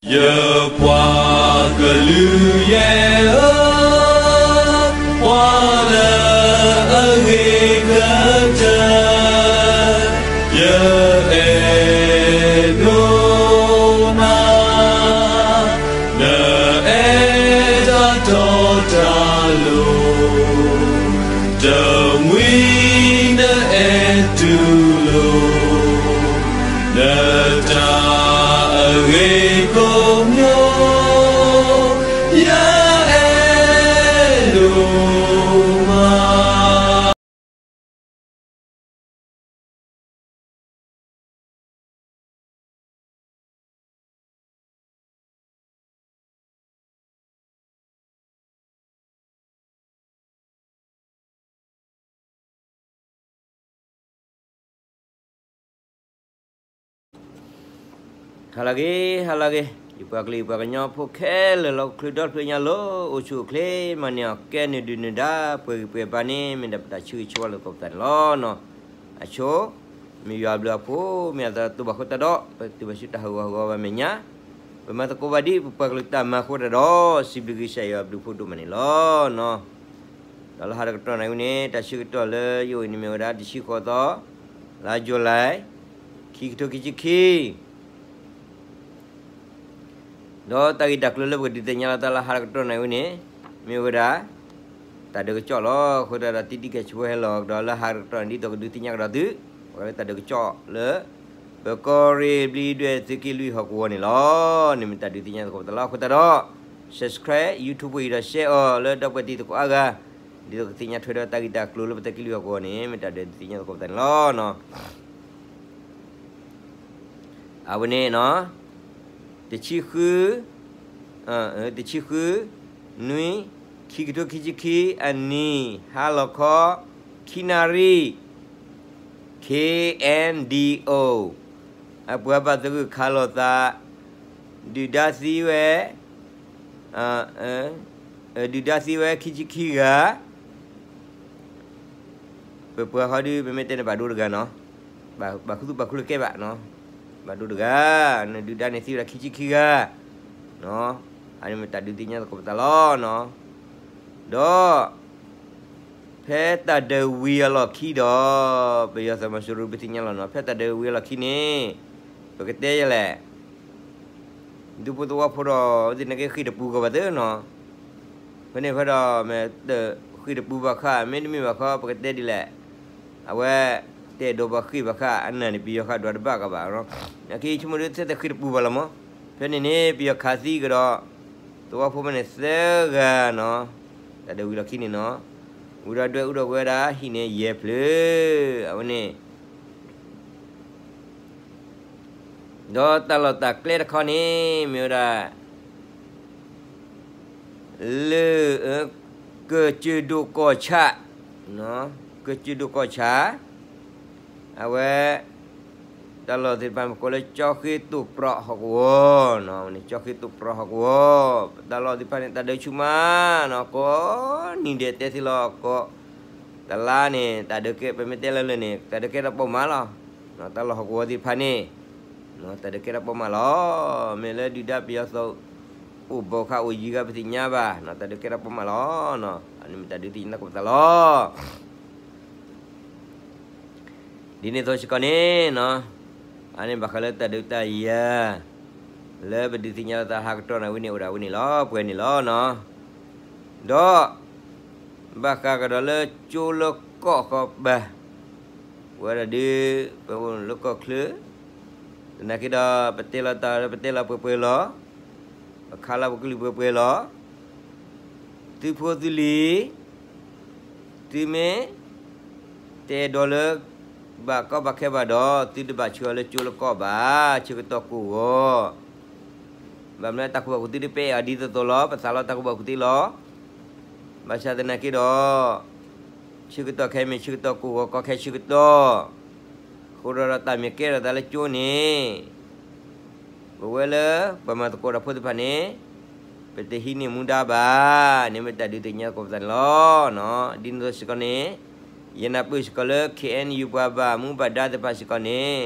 ယပှၤကလုာ်ယဲၢ်ဧၢ, ပှၤလၢအဂ့ၤကတၢၢ်, ယအဲၣ်ဒိးနၤ, နအဲၣ်တၢ်တီတၢ်လိၤ, တမှံၤနအဲၣ်တူၢ်လိာ် နတၢ်အဂ့ၤကိးမံၤ, ယအဲၣ်ဒိးမး. ဟါလၢအဂ့ၤ, ဟါလၢအဂ့ၤ, ယပှၤကလုာ်ယပှၤကညီဖိခဲလၢာ်လီၤ, ချုးဒီဖျၢၣ်ညါလၢအိၣ်ဆူၣ်အိၣ်ချ့ မၤန့ၢ်အီၤကဲနုာ်ဒုၣ်နုၢ်ဒါ ပှဲၤဂံၢ်ပှဲၤဘါန့ၣ် မ့ၢ်ဒၣ်ပတၢ်ဆၢဂ့ၤဆၢဝါလၢသကိးပသးန့ၣ်လီၤ. အဆိ, မ့ၢ်ယွၤအဘျုးအဖှိၣ် မ့ၢ်အသးတူၢ်ဘၣ်ဃိသတးဒီး ပတုၤဘၣ်ဆူတၢ်ဟးဂီၤဟးဂီၤဘၣ်မဲာ်ညါ, ပမၤသကိးဘၣ်ဒ်ပပှၤကလုာ်တၢ်မၤအဃိသတးဒီး စံးဘျုးကစၢ်ယွၤအဘျုးအဖှိၣ်ဒိၣ်မးန့ၣ်လီၤ. ဒီးလၢဟါတကတီၢ်နၤဝံၤန့ၣ် တၢ်ဆၢကတီၢ်လၢယအိၣ်အံၤန့ၣ်မ့ၢ်ဝဲဒၣ် တဆံဃိးသီ လါယူၤလံ ခံကထိခံဆံခံ ဒီးတၢ်ဂ့ၢ်တၢ်ကျိၤလၢပကဒုးသ့ၣ်ညါလီၤတၢ်လၢဟါတကတီၢ်နၤဝံၤန့ၣ် မ့ၢ်ဝဲဒၣ် တၢ်ဒုးကစီၣ်လီၤ. အဃိသတးဒီး တံၤတံၤကဲးဆူဝဲဟဲလီၤကဒီးလၢဟါတကတီၢ်န့ၣ် ဒ်သိးကဒုးသ့ၣ်ညါကဒီးသု, ပှၤလၢတၢ်ဒုးကစီၣ်လၢ ပကီၢ်ရ့ၣ်ဘျံးဒွဲၣ်သုးက့လွံၢ်ဟီၣ်ကဝီၤန့ၣ်လီၤ. န့ၣ်မ့ၢ်တၢ်ဒုးသ့ၣ်ညါသကိးပသးလီၤ. အဃိသတးဒီး subscribe YouTube ပှဲၤအံၤဒီး share အီၤလၢဒီပုၢ်ဝဲၢ်တံၤသကိးအါဂၤ ဒ်သိးကသ့ၣ်ညါထွဲဒီးတၢ်ဂ့ၢ်တၢ်ကျိၤလၢပသုးက့လွံၢ်ဟီၣ်ကဝီၤန့ၣ် မ့ၢ်တၢ်ဒုးသ့ၣ်ညါသကိးပသးန့ၣ်လီၤ. အဝဲန့ၣ် တဆံဃု, တဆံဃု, နွံ, ခံကထိခံဆံခံ, အနံၤ, ဟါလီၤခီ, ခံနၣ်ရံၣ်, K N D O အပှၤဘၣ်သဂၢၢ်ခးလိာ်သး ဒုၣ်ဒါသံဝဲ ဒုၣ်ဒါသံဝဲခံဆံခံဂၤ, ပပှၤဃီဒုး ပမ့ၢ်တဲန့ၣ်ဘၣ်ဒိတဂၤနီၤ, ဘၣ်ခူသူၣ်ဘၣ်ခူလၢကဲဘၣ်နီၤ, ဘၣ်ဒိတဂၤ, နဒုၣ်ဒါန့ၣ်သံဝဲဒၣ်ခံဆံခံဂၤ, အန့ၣ်မ့ၢ်တၢ်ဒုးသ့ၣ်ညါသကိးပသးလီၤနီၤ, ဒီး ဖဲတၢ်ဒုးဝံၤအလီၢ်ခံဒီး ပယီၤသုးမီၤစိရိၤဒုးသ့ၣ်ညါလီၤနီၤ, ဖဲတၢ်ဒုးဝံၤအလီၢ်ခံန့ၣ် ပကတဲယဲလဲၣ် ဒူဖိသဝီဖိဒီး သနာ်က့ဃ့ၢ်တပူၤကီးဘၣ်သ့နီၤ, ဖဲန့ၣ်ဖဲဒီး မ့ၢ်တဃ့ၢ်တပူၤဘၣ်ဃး မ့တမ့ၢ်ဘၣ်ဃး ပကတဲဒ်လဲၣ်, အဝဲ တအဲၣ်ဒိးပှၤဃ့ၢ်ဘၣ်ဃး အနၢ်န့ၣ် ပယီၤဃးဒွးတဘၣ်ကဘၣ်နီၤ, အခံဆိကမိၣ်ဒုးသ့ၣ်သ့ၣ်ဃ့ၢ်တပူၤဘၣ်လီၤမး, ဖဲန့ၣ်န့ၣ် ပယီၤခးသံကဒီး သဝီဖိဖဲန့ၣ်သၢဂၤနီၤ, တၢ်ဒုးဝံၤလီၢ်ခံန့ၣ်နီၤ, ဝံၤဒီးဒွဲၣ်အူဒီးဝဲဒၣ်ဟံၣ်န့ၣ်ယဲၢ်ဖျၢၣ်, အဝဲန့ၣ် ဒီးတၢ်လီၢ်တၢ်ကျဲတခီန့ၣ် မ့ၢ်ဝဲဒၣ် လၢ ကစၢၢ်ဒိၣ်ကီၢ်ဆၣ်, ကစၢၢ်ဒိၣ်ကီၢ်ဆၣ်, အဝဲ တၢ်လီၢ်သ့ၣ်တဖၣ်မ့ၢ်ကိးလၢကၠီဃ့တိၢ်ပြီးဟီၣ်ကဝီၤ, ကၠီဃ့တိၢ်ပြီးဟီၣ်ကဝီၤ, တၢ်လီၢ်သ့ၣ်တဖၣ်န့ၣ် တၢ်ဒုးဆူၣ်မးနီၤ, ကိးနံၤဒဲးတဲသ့လီၤ, ကိး တလါန့ၣ် တၢ်ဒုးကဲ ပမ့ၢ်တဲလၢလၢန့ၣ် တၢ်ဒုးကဲထီၣ်ပိာ်မးလီၤ, တၢ်လီၢ်ဟီၣ်ကဝီၤသ့ၣ်တဖၣ်န့ၣ် တၢ်ဒုးကဲထီၣ်ပိာ်မးလီၤ, မ့ၢ်လၢဒုၣ်ဒါပယီၤသုး အိၣ်ဘီခးအိၣ်ယံၤဂၤပသ့ၣ်ညါဘၣ်, တၢ်ဒုးကဲထီၣ်ပိာ်မးလီၤ, အန့ၣ်မ့ၢ်တၢ်ဒုးသ့ၣ်ညါသကိးပသးလီၤ. ဒ်န့ၣ်အသိးစ့ၢ်ကီးန့ၣ်နီၤ, အန့ၣ်ဘၣ်ဃးလၢတၢ်ဒုးတၢ်ယၤ လၢပဒုးသ့ၣ်ညါလီၤတၢ်ဟးကတီၢ်နၤဝံၤန့ၣ် အိၣ်ဒၣ်ဝဲန့ၣ်လီၤ, ပှဲၤန့ၣ်လီၤနီၤ, ဒီး ဘၣ်ဃးကဒီးလၢကၠိလၢကီၢ်ဃီဘၣ်, ဝဲဒၣ်ဒုး ပအိၣ်လၢကီၢ်ချၢ, သနာ်က့ဒီး ပတဲလီၤတၢ် ပတဲလီၤပှဲၤပှဲၤလီၤ, ပခးလီၤပကလုာ်ပှဲၤပှဲၤလီၤ သုဖိသုလံၤ, သုမ့ၢ်တအဲၣ်ဒိးလၢ ဘၣ်ကီဘၣ်ခဲဘၣ်ဒီး သုတဘၣ်ဆှၢအီၤလၢကၠိလၢကီၢ်ဘၣ်, ဆၢကတီၢ်ကိၢ်ဂီၤ, ဘၣ်မနုၤတၢ်ကူၣ်ဘၣ်ကူၣ်သ့တပၢၢ်အီၤဒ်သိးသိးလီၤ, ပသးလီတၢ်ကူၣ်ဘၣ်ကူၣ်သ့လီၤ, ဘၣ်ဆၣ်သနာ်က့ဒီး ဆၢကတီၢ်ခဲအံၤမ့ၢ်ဆၢကတီၢ်ကိၢ်ဂီၤကီခဲဆၢကတီၢ်, အဃိဒီးတၢ်မ့ၢ်ကဲထီၣ်သးလၢကၠိန့ၣ် ပဝဲလၢပှၤမၤသကိးတၢ်ဖိသ့ၣ်တဖၣ်န့ၣ် ပတဟံးန့ၢ်မူဒါဘၣ်, န့ၣ်မ့ၢ်တၢ်ဒုးသ့ၣ်ညါသကိးပသးန့ၣ်လီၤ. ဒ်န့ၣ်အသိးစ့ၢ်ကီးန့ၣ် ယနၢ်ပၢၢ်စ့ၢ်ကီးလၢ ခ့ၣ်အဲၣ်ယူၣ် ပှၤဘၣ်မူဘၣ်ဒါသ့ၣ်တဖၣ်စ့ၢ်ကီးန့ၣ်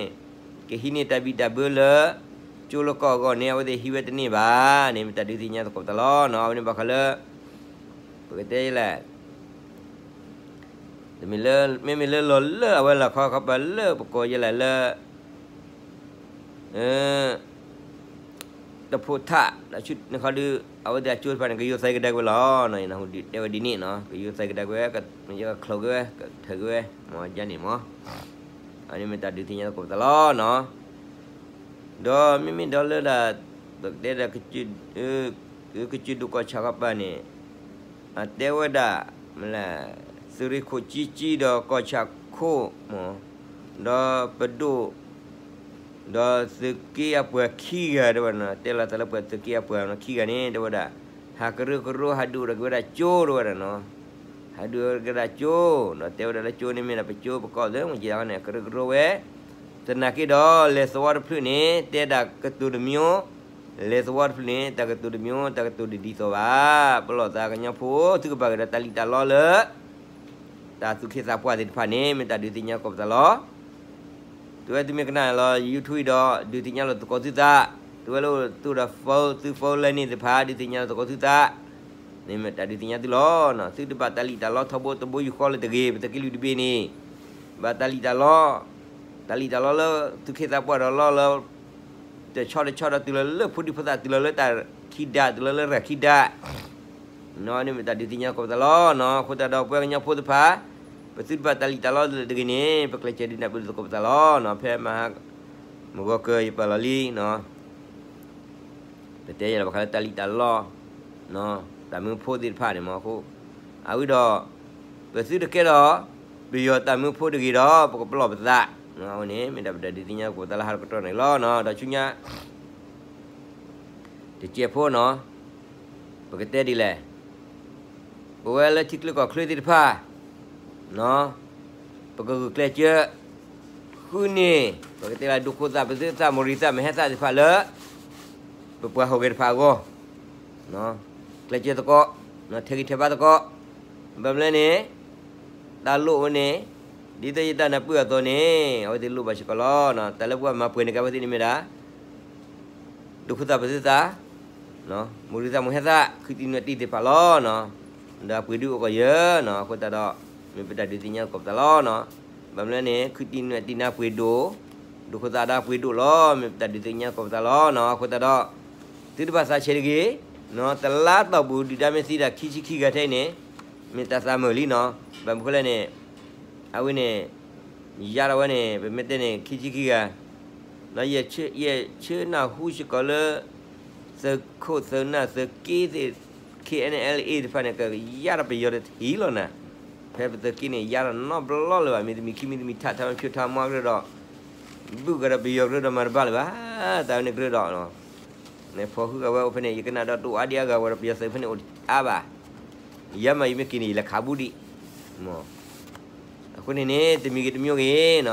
ကဟံးန့ၢ်တၢ်ဘံၣ်တၢ်ဘၢလၢ ကၠိလၢကီၢ်အဂီၢ်န့ၣ် အဝဲသ့ၣ်ဟံးဝဲတန့ၢ်ဘၣ်န့ၣ် မ့ၢ်တၢ်ဒုးသ့ၣ်ညါသကိးပသးလီၤနီၤ. အဝဲန့ၣ်ဘၣ်ဃးလၢ ပကတဲလဲၣ် တမ့ၢ်လၢ မ့မ့ၢ်လၢလီၤလၢအဝဲလီၢ်ခီခီပၤလၢပကိးယဲလဲၣ်လၢ တဖိးထး နခီဒုး အဝဲသ့ၣ်အကၠိတဖၣ်န့ၣ် ကယိၤသးကဒါကွံာ်လီၤ. တဲဝဲဒ်န့ၣ်နီၤ ကယိၤသးကဒါကွံာ်ဝဲ ကချုးက့ၤဝဲ ကထၢက့ၤဝဲ မ်ယါန့ၣ်မး အန့ၣ်မ့ၢ်တၢ်ဒုးသ့ၣ်ညါသကိးပသးလီၤနီၤ. ဒီးမ့မ့ၢ်ဒီးလၢဒၣ် ပကတဲဒီး ကစၢၢ်ဒိၣ်ကီၢ်ဆၣ်ခီပၤန့ၣ် အတဲဝဲဒၣ် မ့ၢ်လဲၣ် သုးရ့ၣ်ခိၣ်ကၠံကၠံဒီးကီၢ်ဆၣ်ခိၣ်မး ဒီးပဒိၣ် ဒီးသုးက့အပှၤခံဂၤတဲဝဲဒၣ်နီၤ တဲလီၤသးလၢပှၤသုးက့အပှၤနီၤ ခံဂၤန့ၣ် တဲဝဲဒၣ် ဟးကရၢကရိ ဟးဒုးအိၣ်ထီၣ်က့ၤဝဲဒၣ်ကၠိတဲဝဲဒၣ်နီၤ ဟးဒုးအိၣ်ထီၣ်က့ၤဝဲဒၣ်ကၠိနီၤ တဲဝဲဒၣ်လၢကၠိန့ၣ်မ့ၢ်ဒၣ်ပကၠိပကီၢ်သ့ၣ်မ့ၢ်က့ၤန့ၣ် ကရၢကရိဝဲ သနာ်က့ဒီး လဲၤသဝီတဖျၢၣ်န့ၣ် တဲဒၣ်ကတိၤတမံၤ လဲၤသဝီတဖျၢၣ်န့ၣ် တၢ်ကတိၤတမံၤ တၢ်ကတိၤတဒ်သိးဘၣ်. ပလီၢ်သးကညီဖိ သုကဘၣ်ကဒီးတၢ်လံၣ်တၢ်လီလၢ တၢ်သူၣ်က့သးပှၢ်သ့ၣ်တဖၣ်န့ၣ် မ့ၢ်တၢ်ဒုးသ့ၣ်ညါသကိးပသးလီၤ. သုဝဲသုမ့ၢ်ကနၣ်လီၤ YouTube ဒီး ဒုးသ့ၣ်ညါလိာ်သကိးသုသး, သုဝဲလၢအိၣ်သူၣ်ဒီး phone သု phone လၢန့ၣ်သ့ၣ်တဖၣ် ဒုးသ့ၣ်ညါလိာ်သကိးသုသး, န့ၣ်မ့ၢ်တၢ်ဒုးသ့ၣ်ညါသုလီၤ. သုတဘၣ်တၢ်လံၣ်တၢ်လီထီဘိတဘိယူၢ်ဃီလၢတဂ့ၤ, ပသုးက့လွံၢ်တဘ့ၣ်န့ၣ် ဘၣ်တၢ်လံၣ်တၢ်လီ, တၢ်လံၣ်တၢ်လီလၢ သူၣ်က့သးပှၢ်ဒီးလီလၢ တဆီတဆီဒီးတုၤလီၤလၢဖိဒံဖိသၣ် တုၤလီၤလၢတၢ်ခံဒး တုၤလီၤလၢရၤခံဒး န့ၣ်မ့ၢ်တၢ်ဒုးသ့ၣ်ညါသကိးပသးလီၤ. အဃိသတးဒီး ပဝဲကညီဖိသ့ၣ်တဖၣ် ပသုတဘၣ်တၢ်လံၣ်တၢ်လီလၢတဂ့ၤန့ၣ် ပကျဲးစၢးဒုးနၢ်ပၢၢ်လိာ်သကိးပသးလီၤ. ဖဲမဟါ မုၢ်ဂီၤကၢၤယပာ်လီၤလံ ပတဲယဲလီၤဘၣ်ဃးလၢတၢ်လံၣ်တၢ်လီ တၢ်မၢဖိသ့ၣ်တဖၣ်န့ၣ်မ့ၢ်အဃိ အဝံၤဒီး ပသုတကဲဒီး ပယီၤတၢ်မၢဖိတဂ့ၤဒီး ပကပလီၢ်ပသးန့ၣ် မ့ၢ်ဒၣ်ပတၢ်ဒုးသ့ၣ်ညါသကိးပသးလၢဟါတကတီၢ်န့ၣ်လီၤ. ဒီးဆူညါ တကဲးဖိန့ၣ် ပကတဲဒ်လဲၣ်, ပဝဲလၢထံချၢကီၢ်ချၢသ့ၣ်တဖၣ် ပကဂုာ်ကျဲးစၢး ဃုန့ၢ် ပကတဲလၢဒိးခိၣ်သး ပသုးသး မိၢ်ရံသး မဟဲသးသ့ၣ်တဖၣ်လၢ ပပှၤဟီၣ်ဂဲၤတဖၣ်အဂီၢ် ကျဲးစၢးသကိး ထဲးဂံၢ်ထဲးဘါသကိး ဘၣ်မနုၤလဲၣ်န့ၣ် တၢ်လိၣ်ဝဲန့ၣ် ဒ်သိးယတၢ်နၢ်ပၢၢ်အသိးန့ၣ် အဝဲသ့ၣ်လိၣ်ဘၣ်စ့ၢ်ကီးလီၤ. တၢ်လၢပှၤမၤပှဲၤန့ၢ်က့ၤအဝဲသ့ၣ်န့ၣ်မ့ၢ်ဒၣ် ဒိးခိၣ်သး ပသုးသး မိၢ်ရံသး မိၢ်ဟဲသး ခုတံၢ်နွဲၣ်တံၢ်သ့ၣ်တဖၣ်လီၤ. ဒီးပှ့ၤဒုးအိၣ်ကီၢ်ယဲၢ်နီၤ အဃိသတးဒီး မ့ၢ်ပတၢ်ဒုးသ့ၣ်ညါသကိးပသးလီၤ. ဘၣ်မနုၤလဲၣ်န့ၣ် ခုတံၢ်နွဲၣ်တံၢ်န့ၣ်ပှ့ၤဒိၣ်, ဒိးခိၣ်သးဒီးပှ့ၤဒိၣ်လီၤ. မ့ၢ်ပတၢ်ဒုးသ့ၣ်ညါသကိးပသးလီၤ. အဃိသတးဒီး သုတဘၣ်သးဆဲးတဂ့ၤ, တလါတီၢ်ပူၤ ဒုၣ်ဒါမ့ၢ်သံဒၣ်ခံဆံခံဂၤထဲအံၤန့ၣ် မ့ၢ်တၢ်သးမုာ်လံနီၤ. ဘၣ်မနုၤလဲၣ်န့ၣ် အဝဲန့ၣ် ယါထီၣ်ဝဲန့ၣ် ပမ့ၢ်တဲန့ၣ် ခံဆံခံဂၤ ဒီးယဆၢနၢ်ဟူစ့ၢ်ကီးလၢ သုးခိၣ်သုးနၢ်သုးက့သ့ၣ် K N L A တဖၣ်န့ၣ် ကယါထီၣ်ပယီၤတထံၣ်လီၤနၤ. ဖဲပသုးက့န့ၣ် ယါထီၣ်နီတဘျီလၢၤဘၣ်, မ့ၢ်တမံၤခံမံၤတမံၤ ထးထးမ့ၢ်ဖၠိထးမါကရၢဒီး ဘုၣ်ကဒီးပယီၤကရၢဒီးမၤတဘၣ်လၢၤဘၣ်, တၢ်ဝဲန့ၣ်ကရၢဒီး နဖီၣ်ဃုာ်အဝဲအိၣ်ဖဲန့ၣ် ယကနၣ်ဒီးတအိၣ်အါဒံးအါဂၤဝဲဒီး ပယီၤသုးဖဲန့ၣ်အိၣ်အါဘၣ်. ယၤမးယမ့ၢ်က့ၤန့ၣ် ယလဲၤခးဘူးဒံး အဃိန့ၣ်န့ၣ် တမံၤဂ့ၤတမံၤဂ့ၤ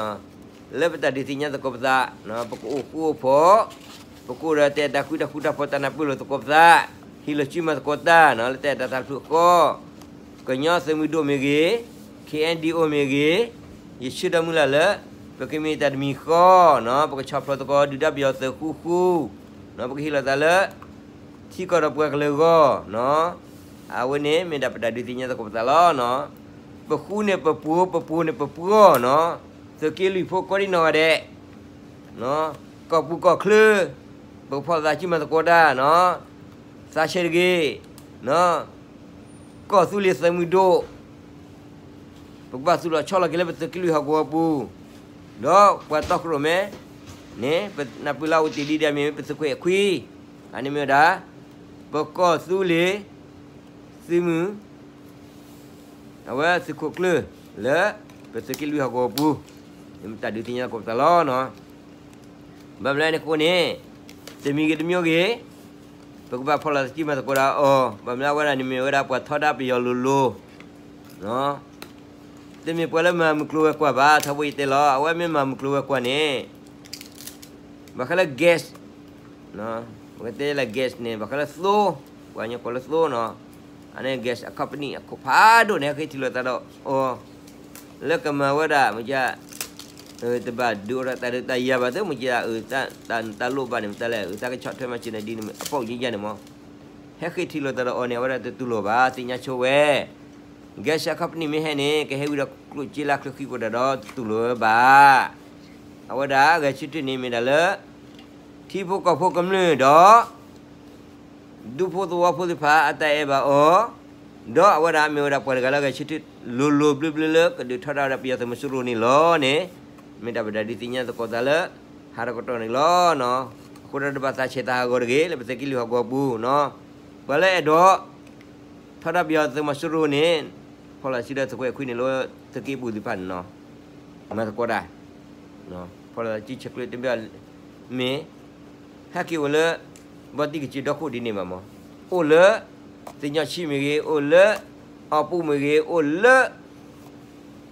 လၢပတၢ်ဒုးသ့ၣ်ညါသကိးပသး ပကအိၣ်ဃူအိၣ်ဖိး, ပကအိၣ်ဒီးတၢ်အဲၣ်တၢ်ကွံတၢ်ဃူတၢ်ဖိး တၢ်နၢ်ပၢၢ်လိာ်သကိးပသး, ဟ့ၣ်လီၤစုမၤသကိးတၢ် လၢတၢ်အဲၣ်တၢ်သးတဖုအဃိ, ကညီသုးမုၢ်ဒိၣ်မ့ၢ်ဂ့ၤ, K N D O မ့ၢ်ဂ့ၤ, ယဆၢဒီးမုၢ်လၢ်လၢ ပကမ့ၢ်တၢ်တမံၤဃီ, ပကဆီၣ်ဖျိးသကိးဒုၣ်ဒါပယီၤသုးဃူဃူ, ပကဟ့ၣ်လီၤသးလၢ ထံကီၢ်ဒီးပှၤကလုာ်အဂီၢ်, အဝဲန့ၣ်မ့ၢ်ဒၣ်ပတၢ်ဒုးသ့ၣ်ညါသကိးပသးလီၤ. ပဃူန့ၢ်ပပှိၤ, ပပှိၤန့ၢ်ပပှီၢ်, သုးက့လွံၢ်ဖိကိးဒံနီၢ်ဂၤဒဲး, ကီၢ်ပူၤကီၢ်ချၢ, ပကဖီၣ်သးစုမၤသကိးတၢ်, သးဆဲးတဂ့ၤ, ကီၢ်သူလ့ၤသုးမုၢ်ဒိၣ်, ပကဘၣ်သူၣ်လီၤဆီလီၤက့ၤလၢပသုးက့လွံၢ်ဟီၣ်ကဝီၤပူၤ, ဒီးပှၤတီခိၣ်ရိၣ်မဲန့ၣ် ပနၢ်ပၢၢ်လၢအအိၣ်တ့ၢ်ဒံးဒ်အမ့ၢ် ပသုးခွဲးခွံ, အန့ၣ်မ့ၢ်ဝဲဒၣ် ပကီၢ်သူလ့ၤ သုးမုၢ် အဝဲသုးခိၣ်ကျၢၢ်လၢ ပသုးက့လွံၢ်ဟီၣ်ကဝီၤပူၤ, တၢ်ဒုးသ့ၣ်ညါသကိးပသးလီၤ. ဘၣ်မနုၤလဲၣ်န့ၣ်အဃိန့ၣ် တမံၤဂ့ၤတမံၤဂ့ၤ ပကဘၣ်ဖီၣ်လိာ်သးစုမၤသကိးတၢ်အီၤ, ဘၣ်မနုၤအဝဲဒၣ်န့ၣ်မ့ၢ်ဝဲဒၣ်ပှၤထီဒါပယီၤလိၤလိၤ တမ့ၢ်ပှၤလၢမၤမုၢ်ကျိၤဝဲၤကွာ်ဘၣ်, ထီဘိယတဲလီၤ, အဝဲမ့ၢ်မၤမုၢ်ကျိၤဝဲၤကွာ်န့ၣ် ဘၣ်ဃးလၢ gas, ပကတဲလၢ gas န့ၣ် ဘၣ်ဃးလၢသိ, ပှၤကညီကိးလၢသိနီၤ, အန့ၣ် gas အ company အခိၣ်ဖးဒိၣ်န့ၣ် ဟဲက့ၤထံၣ်လိာ်သးဒီးအီၤ, လၢကမၤဝဲဒၣ် မ့ၢ်က တဘၣ်ဒုးအိၣ်ဒီးတၢ်ဒုးတၢ်ယၤဘၣ်သ့ၣ်မ့ၢ်က့ဒၣ် တၢ်လိၣ်ဘၣ်န့ၣ်မ့ၢ်တၢ်လဲၣ် တၢ်ကဆီၣ်ထွဲမၤစၢၤန့ၣ်ဒ်န့ၣ် အပိာ်ကယဲၢ်န့ၣ်မ့ၢ် ဟဲဃ့ထံၣ်လိာ်သးဒီးအီၤန့ၣ် အဝဲဒၣ်တတူၢ်လိာ်ဘၣ် သ့ၣ်ညါဆိဝဲ ကဲစးခီပနံၣ်မ့ၢ်ဟဲန့ၣ် ကဟဲဝံၤဒီးကျိၣ်စ့လၢချၢဃံကိးတၢ်ဒီးတတူၢ်လိာ်ဝဲဘၣ်. အဝဲဒၣ်ဂဲၤဆၢထၢၣ်န့ၣ်မ့ၢ်ဒၣ်လၢ ထံဖိကီၢ်ဖိကမျၢၢ်ဒီး ဒူဖိသဝီဖိသ့ၣ်တဖၣ်အတၢ်အဲၣ်ဘၣ်အီၤ, ဒီးအဝဲဒၣ်မ့ၢ်ဝဲဒၣ်ပှၤတဂၤလၢဂဲၤဆၢထၢၣ်လိၤလိၤဘျၢဘျၢလၢကဒုးထီဒါဝဲဒၣ်ပယီၤသုးမီၤစိရိၤန့ၣ်လီၤန့ၣ်, မ့ၢ်တၢ်ပဒၣ်ဒုးသ့ၣ်ညါသကိးသးလၢ ဟးထီၣ်ကတီၢ်န့ၣ်လီၤ. အဃိဒီးတဘၣ်သးဆဲးသးဟးဂီၤတဂ့ၤ လၢပသုးက့လွံၢ်ဟီၣ်ကဝီၤပူၤနီၤ, ပှၤလၢအဲၣ်ဒိး ထီဒါပယီၤသုးမီၤစိရိၤန့ၣ်, ဖီၣ်လီၤစုဒီးသုးခွဲးခွံန့ၣ်လၢသုးက့ပူၤသ့ၣ်တဖၣ်န့ၣ်နီၤ, မၤသကိးတၢ် ဖီၣ်လီၤစုဆဲးကျိးတဘ့ၣ်မ့ၢ် ဟဲက့ၤအိၣ်လၢ ဘီတံၢ်ကစၢၢ်ဒီခိၣ်ဒ်န့ၣ်ဘၣ်မး, အိၣ်လၢ သ့ၣ်ညါဆံမ့ၢ်ဂ့ၤ, အိၣ်လၢ အီပူၤမ့ၢ်ဂ့ၤ, အိၣ်လၢ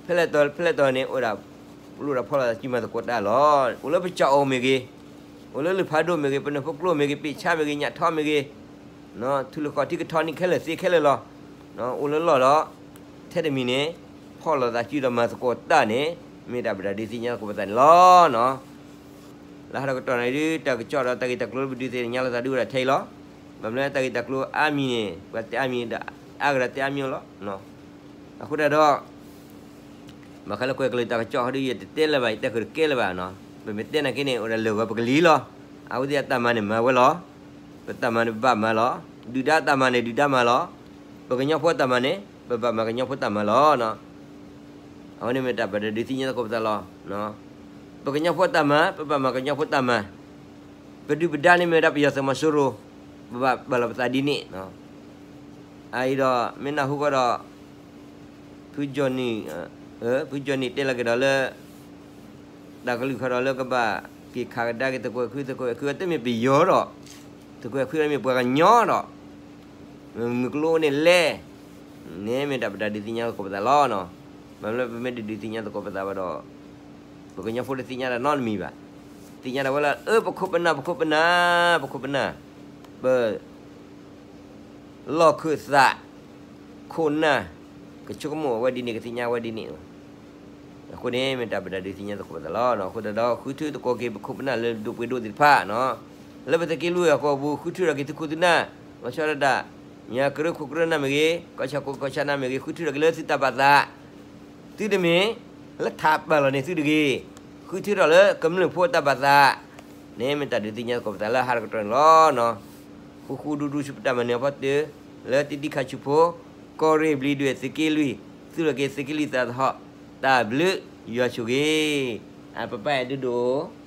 ဖဲလဲၣ်တီၤဖဲလဲၣ်တီၤန့ၣ် အိၣ်ဒၣ် လိၣ်ဒီးဖီၣ်လီၤစုမၤသကိးတၢ်လီၤ. အိၣ်လၢပစၢ်အီၣ်မ့ၢ်ဂ့ၤ, အိၣ်လၢလုၢ်ဖးဒိၣ်မ့ၢ်ဂ့ၤ, ပနၢ်ဖိကျိမ့ၢ်ဂ့ၤ, ပ့ၢ်ဆါမ့ၢ်ဂ့ၤ, ညၣ်ထီမ့ၢ်ဂ့ၤ, ထူလၢဃီထံကထီန့ၣ်ခဲလၢာ်သ့ခဲလၢာ်လီၤ. အိၣ်လၢလီၢ်ဒီး ထဲတမံၤန့ၣ် ဖီၣ်လိာ်သးစုဒီးမၤသကိးတၢ်န့ၣ် မ့ၢ်တၢ်ပဒၣ်ဒုးသ့ၣ်ညါသကိးပသးန့ၣ်လီၤ. လၢဟးထီၣ်ကတီၢ်န့ၣ်ဒုး တၢ်ကစီၣ်ဒီးတၢ်ဂ့ၢ်တၢ်ကျိၤလၢပဒုးသ့ၣ်ညါလိာ်သးဒုးဝဲဒၣ်ထဲအံၤလီၤ. ဘၣ်မနုၤတၢ်ဂ့ၢ်တၢ်ကျိၤအါမံၤန့ၣ် ပှၤတဲအါမံၤဒီး အါကဒီးတဲအါမံၤလီၤ. အဃိတၢ်ဒီး ဘၣ်ဃးလၢကွဲးကလုာ်တၢ်ကစီၣ်ဟီဒုး ယတတဲလၢၤဘၣ် ယတဲဃုာ်တကဲလၢၤဘၣ်နီၤ. ပမ့ၢ်တဲနာ်က့န့ၣ် အိၣ်ဒၣ်လၢာ်ဂီၤပကလံၤလီၤ. အဝဲသ့ၣ်အတၢ်မၤန့ၣ်မၤဝဲလီၤ. ပတၢ်မၤန့ၣ်ပဘၣ်မၤလီၤ. ဒုၣ်ဒါအတၢ်မၤန့ၣ်ဒုၣ်ဒါမၤလီၤ. ပကညီဖိအတၢ်မၤန့ၣ် ပဘၣ်မၤကညီဖိတၢ်မၤလီၤ. အဝဲန့ၣ်မ့ၢ်တၢ်ပဒၣ်ဒုးသ့ၣ်ညါသကိးပသးလီၤ. ပကညီဖိအတၢ်မၤ ပဘၣ်မၤကညီဖိတၢ်မၤ ပဒုၣ်ပဒါန့ၣ်မ့ၢ်ဝဲဒၣ်ပယီၤသုးမီၤစိရိၤ, ပဘၣ်ပာ်လီၤပသးဒ်န့ၣ်. အအံၤဒီး မ့ၢ်နၢ်ဟူဃီဒီး ဖုကၠီၣ်နံၣ်, ဖုကၠီၣ်နံၣ်တဲလီၤက့ၤဒီးလၢ တၢ်ကလုၢ်ဃီဒီးလၢကဘၣ်က့ၤခးကဒါက့ၤသုးခွဲးခွံ သုးခွဲးခွံအတမ့ၢ်ပယီၤဒီး သုးခွဲးခွံအမ့ၢ်ပှၤကညီဒီး မုၢ်ကျိန့ၣ်လဲၣ် န့ၣ်မ့ၢ်တၢ်ပတၢ်ဒုးသ့ၣ်ညါသကိးပသးလီၤ. ဘၣ်မနုၤလၢပမ့ၢ်တဒုးသ့ၣ်ညါသကိးပသးဘၣ်ဒီး ပကညီဖိတသ့ၣ်ညါတၢ်နီတမံၤဘၣ်. သ့ၣ်ညါဒၣ်ဝဲလၢ အၢ ပခိၣ်ပနၢ် ပခိၣ်ပနၢ် ပခိၣ်ပနၢ် ပ လီၢ်ခၢၣ်သး ခိၣ်နၢ် ကဆိကမိၣ်အဝဲဒ်န့ၣ် ကသ့ၣ်ညါဝဲဒ်န့ၣ်လီၤ. အဃိန့ၣ် မ့ၢ်တၢ်ပတၢ်ဒုးသ့ၣ်ညါသကိးပသးလီၤ. အဃိသတးဒီး ဃုထၢသကိးက့ၤပခိၣ်ပနၢ်လၢဒိၣ်ပှ့ၤဒိၣ်သ့ၣ်တဖၣ် လၢပသုးက့လွံၢ်အကီၢ်ပူၤ ဃုထၢထီၣ်က့ၤသုးခိၣ်သုးနၢ် လီၤဆီဒၣ်တၢ် မ့ၢ်ကရၢခိၣ်ကရၢနၢ်မ့ၢ်ဂ့ၤ ကီၢ်ဆၣ်ခိၣ်ကီၢ်ဆၣ်နၢ်မ့ၢ်ဂ့ၤ ဃုထၢထီၣ်က့ၤလၢသုတၢ်ဘၣ်သး သုတမ့ၢ် လၢထးပာ်လီၤန့ၢ်သုတဂ့ၤ, ဃုထၢထီၣ်လၢကမျၢၢ်ဖိအတၢ်ဘၣ်သး န့ၣ်မ့ၢ်တၢ်ဒုးသ့ၣ်ညါသကိးပသးလၢဟါတကတီၢ်န့ၣ်လီၤ. ဃူဃူဒူဒူဆူပတၢ်မၤနၢၤအဖီတၢၢ် လၢတံၤတံၤခါဆူဖိ ကီၢ်ရ့ၣ်ဘျံးဒွဲၣ်သုးက့လွံၢ် သုးလီၢ်က့ၤသုးက့လွံၢ်သးသဟီၣ် တၢ်ဘျုးယွၤဆိၣ်ဂ့ၤ အပပၢ်အဲၣ်ဒိၣ်ဒိၣ်